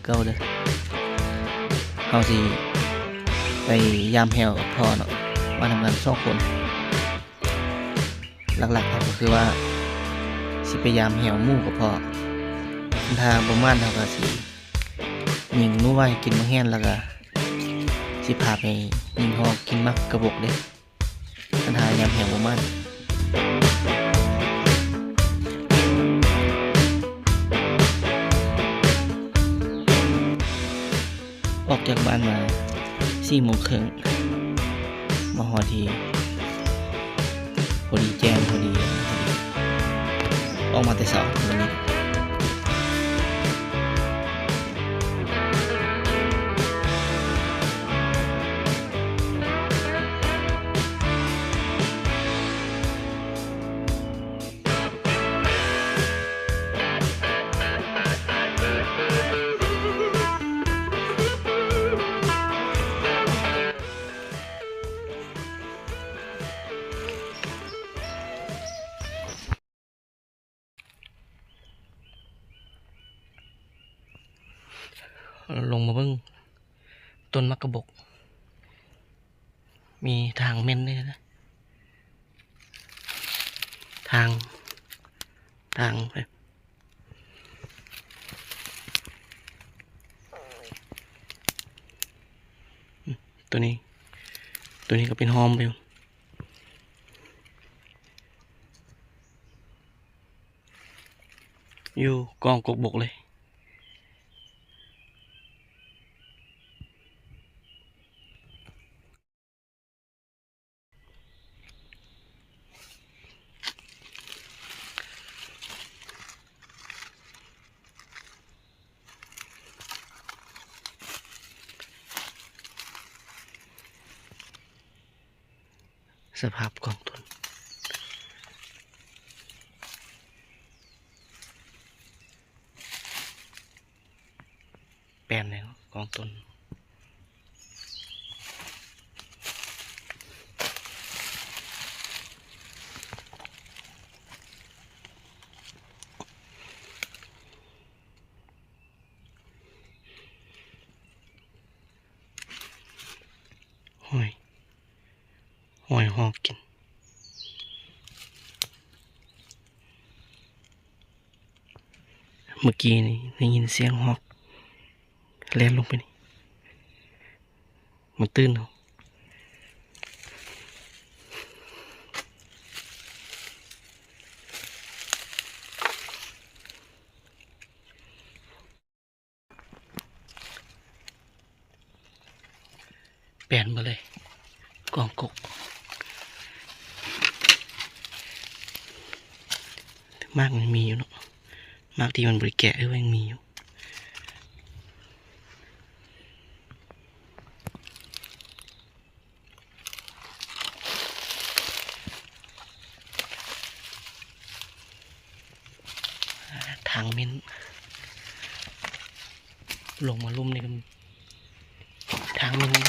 ເກົ່າເດີ້. ເຮົາຊິໄປຢາມແຮ້ວກັບພໍ່ເນາະ ມານຳກັນສອງຄົນ. ຫຼັກໆເຮົາກໍຄືວ່າຊິໄປຢາມແຮ້ວໝູ່ກັບພໍ່. ຄັນຖ້າບໍ່ໝານ ເຮົາກໍຊິຍິງໜູໄວ້ກິນໝາກແຮນ ແລ້ວກໍຊິພາໄປຍິງຮອກກິນໝາກກະບົກເດ້. ຄັນຫາຍາມແຮງບໍ່ມານ. ອອກຈາກບ້ານມາສີ່ໂມງເຄິ່ງ ມາຮອດທີ່ ພໍດີແຈ້ງ ພໍດີ ພໍດີອອກມາແຕ່ເຊົ້າມື້ນີ້. ລົງມາເບິ່ງຕົ້ນໝາກກະບົກ ມີທາງເໝັນເດ້ ທາງ ທາງໄປ. ຕົວນີ້ ຕົວນີ້ກໍເປັນຫອມຢູ່. ຢູ່ກອງກົກບົກເລີຍ. ສະພາບຂອງຕົ້ນ ແປນແລ້ວຂອງຕົ້ນ. ຫອຍ ຫອຍຮອກກິນ. ເມື່ອກີ້ນີ້ໄດ້ຍິນສຽງຮອກແລ່ນລົງໄປນີ້ ມັນຕື່ນເຮົາ. ແປນເບິດເລີຍ ກອງກົກ. ໝາກມັນມີຢູ່ເນາະ ໝາກທີ່ມັນບໍ່ໄດ້ແກະ ເອີ ມັນມີຢູ່. ທາງເໝັນ ລົງມາລຸ່ມນີ້ກໍທາງເໝັນເດ້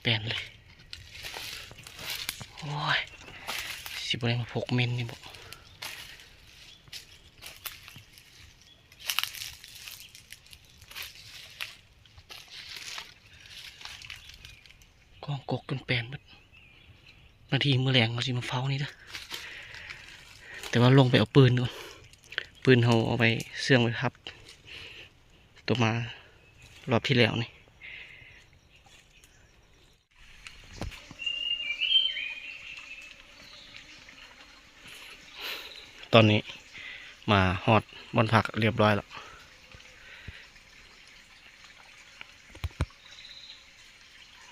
ແປນເລີຍ. ໂອ້ຍ ຊິບໍ່ໄດ້ມາພົກເໝັນນີ້ບໍ? ກອງກົກຈົນແປນເບິດ. ບາງທີມື້ແລງເຮົາຊິມາເຝົ້ານີ້ເດີ້ ແຕ່ວ່າລົງໄປເອົາປືນກ່ອນ ປືນເຮົາເອົາໄປເຊື່ອງໄປພັບ ຕົວມາລອບທີ່ແລ້ວນີ້. ຕອນນີ້ມາຮອດບ່ອນພັກລຽບຮ້ອຍແລ້ວ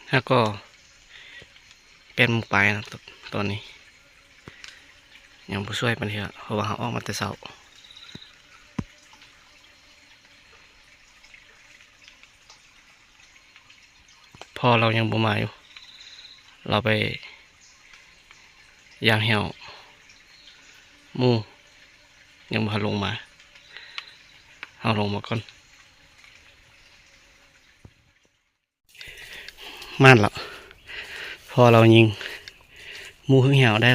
ແລ້ວກໍແປດໂມງປາຍນະ ຕອນນີ້ຍັງບໍ່ສວຍປານໃດ ເພາະວ່າເຮົາອອກມາແຕ່ເຊົ້າ. ພໍ່ລາວຍັງບໍ່ມາຢູ່ ລາວໄປຢາມແຮ້ວໝູ່ ຍັງບໍ່ທັນລົງມາ ເຮົາລົງມາກ່ອນ. ໝານລະ ພໍ່ລາວຍິງໝູ່ຮຶກແຮ້ວໄດ້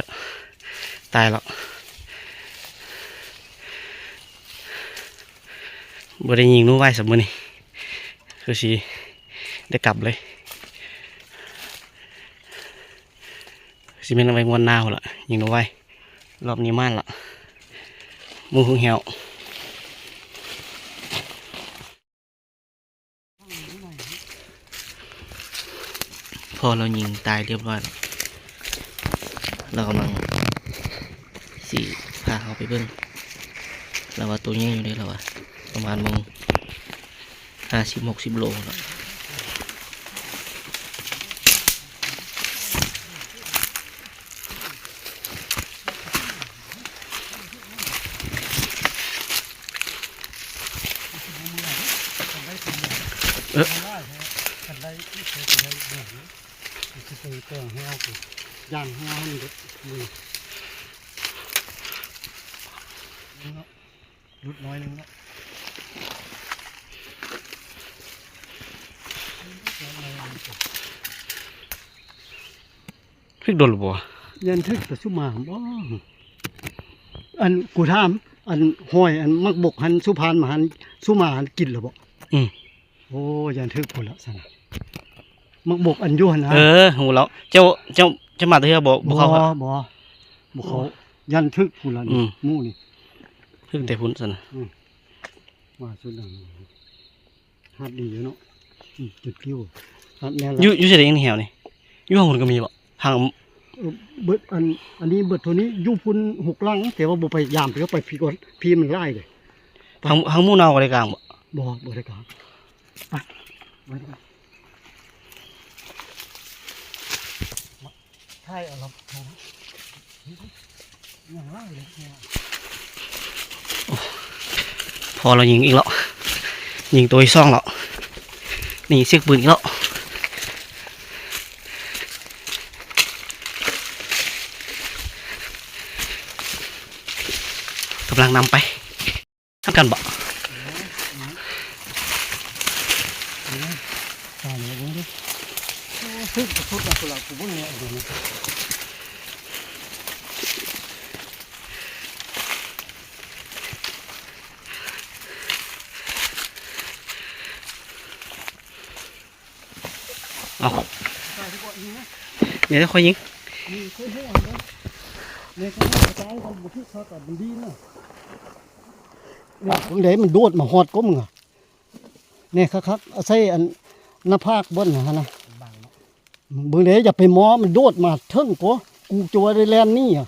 ຕາຍລະ. ບໍ່ໄດ້ຍິງໜູໄວ້ຊຳມື້ນີ້ ຄືຊິໄດ້ກັບເລີຍ ຊິແມ່ນເອົາໄວ້ງວດໜ້າພຸ້ນລະ ຍິງໜູໄວ້ ລອບນີ້ໝານລະ ໝູ່ຫຶງແຫ້ວ. ພໍ່ລາວຍິງຕາຍຮຽບຮ້ອຍແລ້ວ ລາວກຳລັງຊິພາເຮົາໄປເບິ່ງ ລາວວ່າໂຕໃຫຍ່ຢູ່ເດ້ ລາວວ່າ ປະມານໂມງຫ້າສິບ ຫົກສິບໂລພຸ້ນລະ. ເອີ ຊິໄປແຕ່ງແຫ້ວ ຢ້ານແຫ້ວຫັ້ນເດ້ ເນາະ ຫຼຸດໜ້ອຍໜຶ່ງເນາະ. ຖືກດົນແລ້ວບໍ່? ຢ້ານຖືກປະຊຸມາບໍ? ອັນ ກູຖາມ ອັນ ຫອຍ ອັນ ໝາກບົກຫັ້ນ ສຸພານມາຫັ້ນ ສຸມາຫັ້ນ ກິນແລ້ວບໍ? ອືມ. ໂອ້ ຢ້ານຖືກພຸ້ນລະຊັ້ນນະ ໝາກບົກອັນຢູ່ຫັ້ນນະ. ເອີ ຮູ້ແລ້ວ ເຈົ້າ ເຈົ້າ ເຈົ້າມາແຕ່ເທື່ອບໍ່? ບໍ່ເຂົ້າ ບໍ່ ບໍ່ເຂົ້າ ຢ້ານຖືກພຸ້ນລະ ອືມ ໝູ່ນີ້ ຖືກແຕ່ພຸ້ນຊັ້ນນະ. ອືມ ວ່າສຸດນັ້ນ ຮັດດີຢູ່ເນາະ. ອືມ ຈຸດພິວ ຮັດແມ່ນລະ ຢູ່ ຢູ່ໃສເດ ແຫ້ວນີ້? ຢູ່ຫັ້ນກໍມີບໍ? ທາງ ເອີ ເບິດ ອັນ ອັນນີ້ເບິດເທົ່ານີ້ ຢູ່ພຸ້ນຫົກຫຼັງ ແຕ່ວ່າບໍ່ໄປຢາມ ໄປ ໄປພີ້ກ່ອນ ພີ້ມັນຫຼາຍເດ້. ທາງ ທາງໝູ່ເນົາກໍໄດ້ກາງບໍ? ບໍ່ ບໍ່ໄດ້ກາງ. ໄປ ໄປ ຖ່າຍເອົາລະ ພໍລະຍິງອີກແລ້ວ ຍິງໂຕທີສອງແລ້ວ ນີ້ສຽງປືນອີກແລ້ວ ກຳລັງນຳໄປ. ນຳກັນບໍ? ຕາຍແລ້ວເບິ່ງດູ ໂອ້ ຖືກກະທຸດນະ ພຸ້ນລະ ກູເບິ່ງແລ້ວເບິ່ງ ເອົາ ດຽວຄ່ອຍຍິງ ເບິ່ງເດ້ ມັນໂດດມາຮອດກໍມຶງອະ ແນ່ ຄັກໆ ອາໄສອັນໜ້າຜາກບ່ອນຫັ້ນນະ ເບິ່ງເດ້ ຢ່າໄປມໍ ມັນໂດດມາເຖິງກໍ ກູຈະວ່າໄດ້ແລ່ນໜີອະ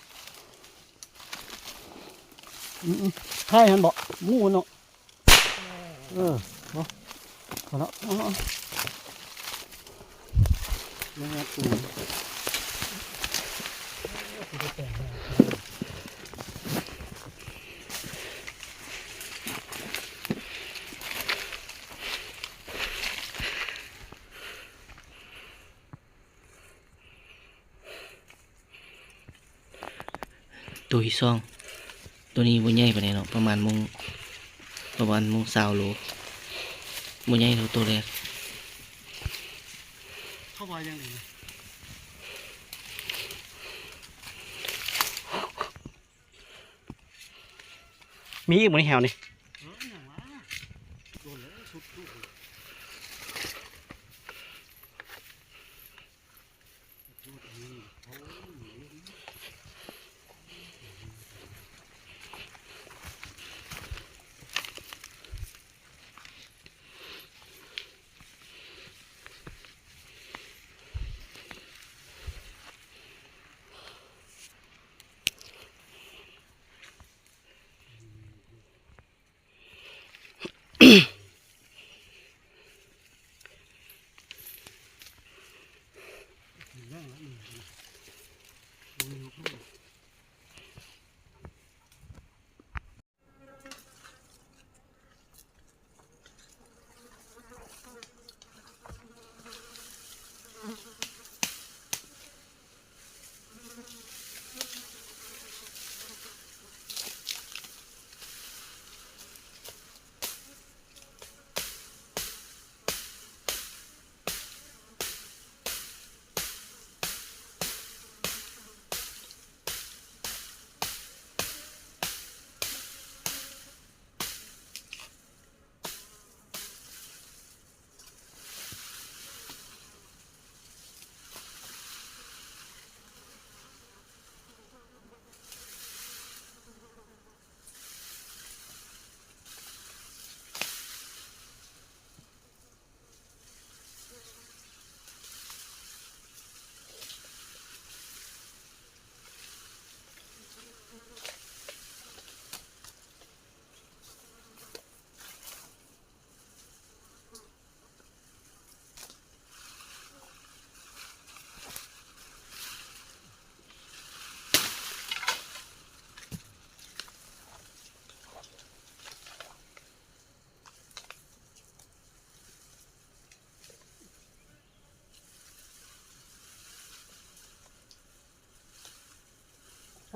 ອືມ ຖ່າຍຫັ້ນບໍ ໝູ່ເນາະ. ເອີ ເອົາ ເອົາລະ ເອົາ ເອົາ ໂຕທີສອງ ໂຕນີ້ບໍ່ໃຫຍ່ປານໃດເນາະ ປະມານໂມງ ປະມານໂມງຊາວໂລ ບໍ່ໃຫຍ່ເທົ່າໂຕແລກ ເຂົາວ່າຈັ່ງໃດນະ ມີອີກບໍ່ໃນແຖວນີ້? ເອີ ຫຍັງວະ ໂດນແລ້ວ ສຸດ ສຸດ. ໂ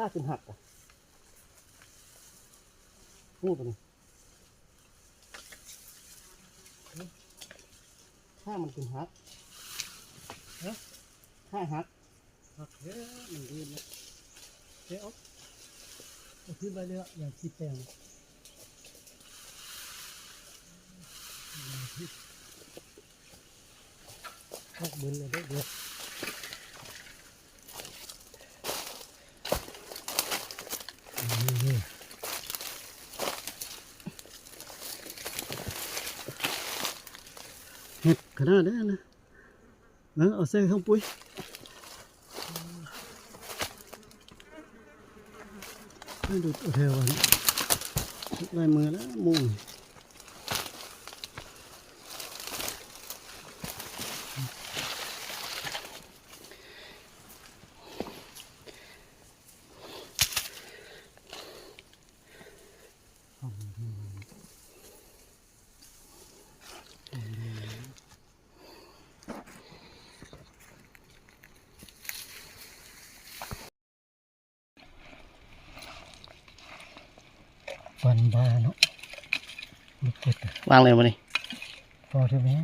ຖ້າຂຶ້ນຫັກ ຮູ້ຕົວນີ້ ຖ້າມັນຂຶ້ນຫັກ ຮະ ຖ້າຫັກ ມັນດີນະ ເຕະອອກ ເອົາຂຶ້ນໄວ້ເລີຍ ຢ່າຊິແປງ ອອກເບິ່ງເລີຍເດີ. ເຫັດຂະໜາດໃດນະ ເອົາໃສ່ຖົງປຸ໋ຍ ໃຫ້ດູດເອົາແຖວໄວ້ ໄວ້ມື້ລະໝູ່. ຟັນບາເນາະ ໄມ້ເກັດ ວາງເລີຍບໍ່ນີ້? ພໍເທື່ອແມ່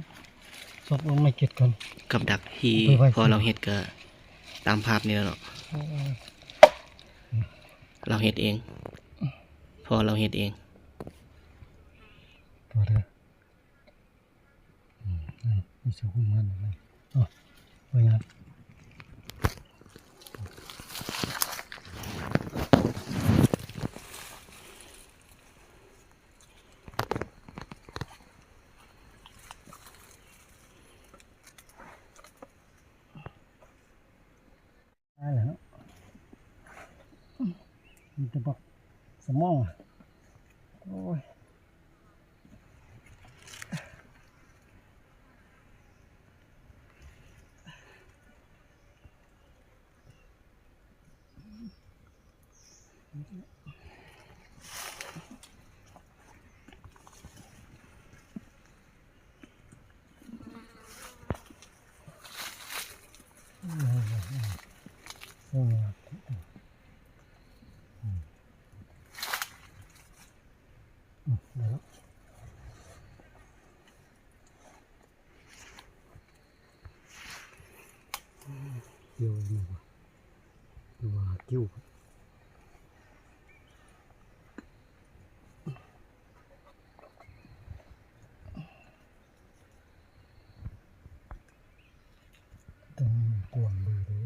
ສົບເອົາໄມ້ເກັດກ່ອນ ກັບດັກທີ່ພໍ່ລາວເຮັດກະຕາມພາບນີ້ແຫຼະເນາະ. ລາວເຮັດເອງ ພໍ່ລາວເຮັດເອງ ພໍເທື່ອ. ອືມ ມີສະຫຸມມັນນະ ໂອ້ ບໍ່ຍາກ ໄດ້ແລ້ວເນາະ ມີແຕ່ບັກສະໝອງ ໂອ້ຍ. ເກີ້ວແມ່ນບໍ່ ຫຼືວ່າກິ້ວ ຕ້ອງກວມເບິ່ງເດີ.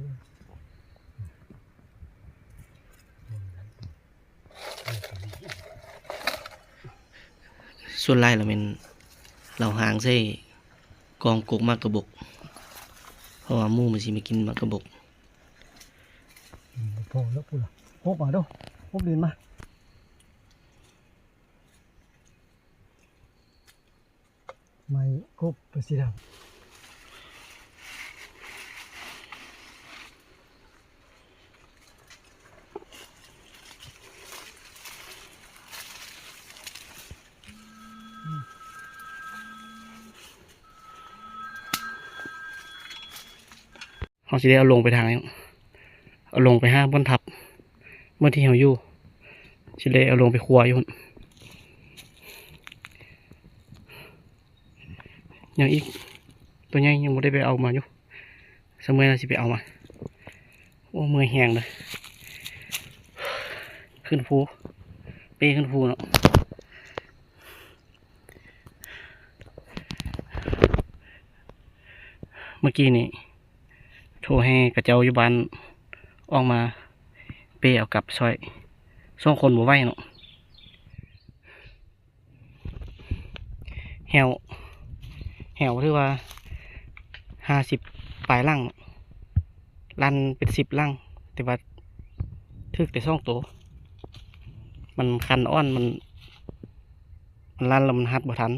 ສ່ວນຫຼາຍລະແມ່ນລາວຫາງໃສ່ກອງກົກໝາກກະບົກ ເພາະວ່າໝູມັນຊິມາກິນໝາກກະບົກ. ອືມ ບໍ່ພໍແລ້ວພຸ້ນລະ ຫົບມາເດີ້ ຫົບດິນມາ. ໄມ້ກົບໄປສີດຳ. ເຮົາຊິໄດ້ເອົາລົງໄປທາງນີ້ ເອົາລົງໄປຫາບ່ອນທັບ ບ່ອນທີ່ເຮົາຢູ່ ຊິໄດ້ເອົາລົງໄປຄົວຢູ່ພຸ້ນ. ຍັງອີກ ຕົວໃຫຍ່ຍັງບໍ່ໄດ້ໄປເອົາມາຢູ່ ຊະເມື່ອຍລະຊິໄປເອົາມາ. ໂອ້ ເມື່ອຍແຮງເດີ ຂຶ້ນພູ ເປ້ຂຶ້ນພູເນາະ. ເມື່ອກີ້ນີ້ໂທໃຫ້ເຂົາເຈົ້າຢູ່ບ້ານອອກມາເປ້ເອົາກັບຊ່ອຍ ສອງຄົນບໍ່ໄຫວເນາະ. ແຮ້ວ ແຮ້ວຖືວ່າຫ້າສິບປາຍຫຼັງ ລັນເປັນສິບຫຼັງ ແຕ່ວ່າຖືກແຕ່ສອງໂຕ ມັນຄັນອ່ອນ ມັນ ມັນລັນແລ້ວມັນຮັດບໍ່ທັນ. ເ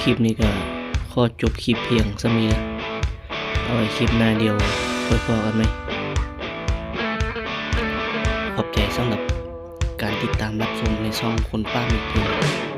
ຄລິບນີ້ກໍຂໍຈົບຄລິບພຽງສ່ຳນີ້ນະ. ເອົາໄວ້ຄລິບໜ້າດຽວຄ່ອຍພໍ້ກັນໃໝ່. ຂອບໃຈສຳລັບການຕິດຕາມຮັບຊົມໃນຊ່ອງຄົນປ່າມີເພື່ອນ.